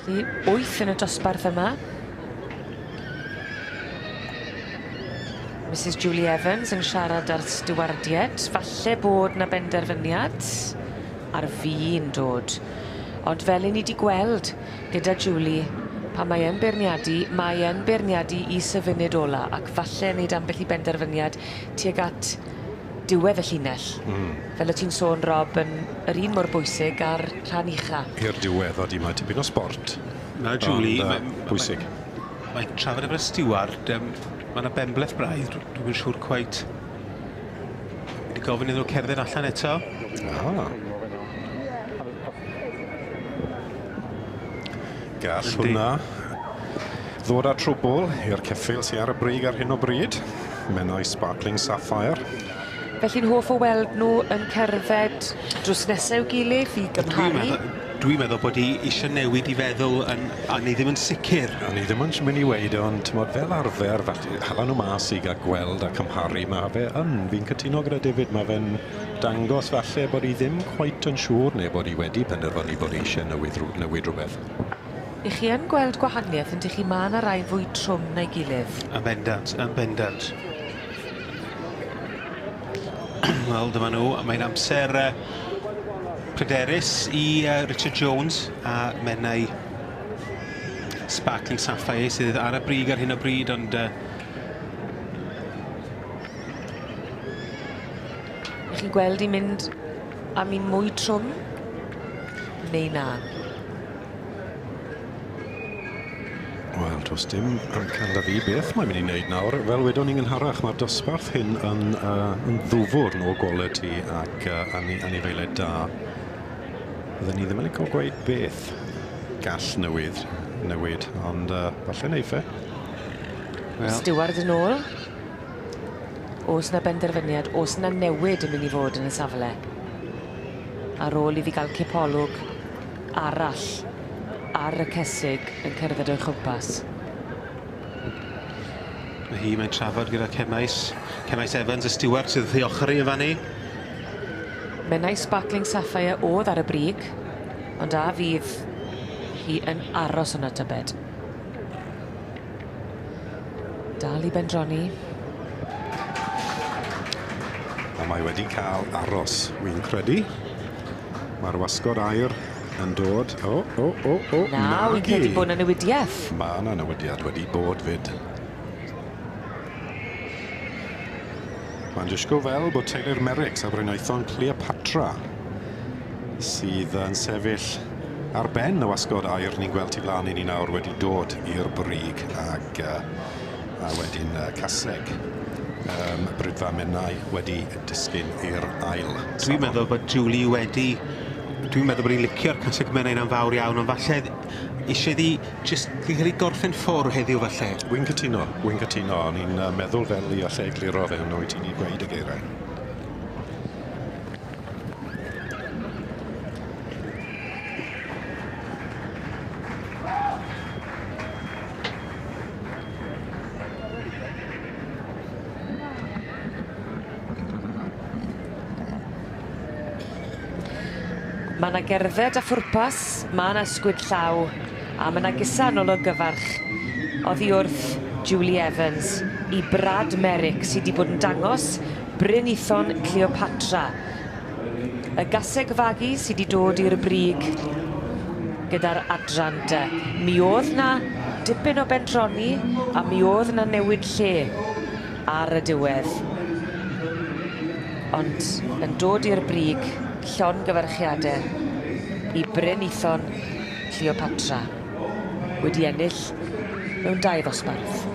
Felly, 8 yn y dosbarth yma. Mrs Julie Evans yn siarad â'r stiwardied. Falle bod 'na benderfyniad ar fin dod. Ond fel 'yn ni 'di gweld gyda Julie, pan mae yn beirniadu, mae yn beirniadu i syfunud ola, ac falle neud ambell i benderfyniad tuag at diwedd y llinell. Fel o' ti'n sôn Rob, yn yr un mor bwysig â'r rhan ucha. I'r diwedd, odi, mae tipyn o sbort. Na, Julie, Ond, bwysig. Mae trafod efo'r stiward, ma' 'na benbleth braidd, dwi'm yn siŵr cweit. Wedi gofyn iddyn nhw cerdded allan eto. Ah. Gall hwnna ddod â trwbl i'r ceffyl sy ar y brig ar hyn o bryd. Menai Sparkling Sapphire. Felly'n hoff o weld nhw yn cerdded drws nesa i'w gilydd i gymharu? Dwi'n meddwl bod hi eisiau newid i feddwl yn, a ni ddim yn sicr. A ni ddim yn mynd i weud, ond t'mod fel arfer, falle hala nhw mas i gael gweld a cymharu, ma' fe yn, fi'n cytuno gyda David, ma' fe'n dangos falle bod hi ddim cweit yn siŵr neu bod hi wedi penderfynu bod hi eisiau newid, newid rhywbeth. 'Ych chi yn gweld gwahaniaeth yndych chi ma' 'na rai fwy trwm na'i gilydd. Yn bendant, yn bendant. Wel, dyma nhw, a mae'n amser pryderus i Richard Jones a Menai Sparkling Sapphire sydd ar y brig ar hyn o bryd, ond... Ych chi'n gweld 'i'n mynd am un mwy trwm? Neu na? Wel, does dim amcan 'da fi beth mae'n mynd i wneud nawr. Fel wedon ni'n gynharach, mae'r dosbarth hyn yn, yn ddwfwrn o quality ac anifeiliaid da. Fydden ni ddim yn licio gweud beth gall newid, newid, ond falle neiff e. Wel. Stiward yn ôl. O's 'na benderfyniad, o's 'na newid yn mynd i fod yn y safle? Ar ôl iddi ga'l cipolwg arall ar y cesig yn cerdded o'i chwmpas. Mae hi, mae'n trafod gyda Cemais. Cemais Evans, y stiward sydd wrth ei ochr hi yn fan 'ny. Menai Sparkling Sapphire o'dd ar y brig, ond a fydd hi yn aros yno tybed? Dal i bendroni. A mae wedi cael aros, wi'n credu. Mae'r wasgod aur yn dod. O, o, o, o, Na, wi'n credu bod 'na newidieth. Ma' 'na newidiad wedi bod 'fyd. Mae'n disgwyl fel bod teulu'r Merricks a Brynaethon Cleopatra sydd yn sefyll ar ben y wasgod aur ni'n gweld tu flaen i ni nawr wedi dod i'r brig ag a wedyn caseg Brydfa Menai wedi disgyn i'r ail. Dwi'n meddwl bod Julie wedi... Dwi'n meddwl bod hi'n licio'r caseg Menai 'na'n fawr iawn, ond falle eisiau iddi jyst cael ei gorffen ffwrdd heddiw falle. Wy'n cytuno, wy'n cytuno. O'n i'n meddwl fel i allai egluro fe, ond wyt ti'n i gweud y geiriau. Ma' 'na gerdded a phwrpas, ma' 'na ysgwyd llaw, a ma' 'na gusan o longyfarch oddi wrth Julie Evans i Brad Merrick sy 'di bod yn dangos Bryn Ithon Cleopatra. Y gaseg fagu sy 'di dod i'r brig gyda'r adran dy. Mi o'dd 'na dipyn o bendroni a mi o'dd 'na newid lle ar y diwedd. Ond yn dod i'r brig, llongyfarchiade i Bryn Ithon Cleopatra wedi ennill mewn dau ddosbarth.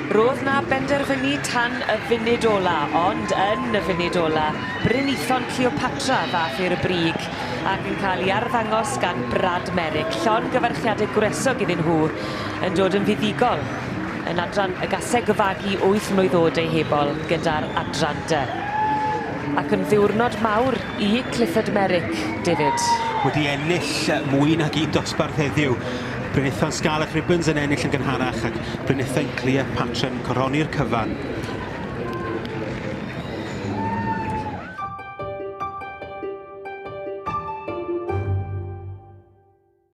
Roedd 'na benderfynu tan y funud ola, ond yn y funud ola, Bryn Ithon Cleopatra ddath i'r brig ac yn cael ei arddangos gan Brad Merrick. Llongyfarchiade gwresog iddyn nhw yn dod yn fuddugol yn adran y gaseg fagu 8 mlwydd o'd eu hebol gyda'r adran dy. Ac yn ddiwrnod mawr i Clifford Merrick, David. Wedi ennill mwy nag un dosbarth heddiw. Bryn Ithon Scarlet Ribbons yn ennill yn gynharach ac Bryn Ithon Cleopatra yn coroni'r cyfan.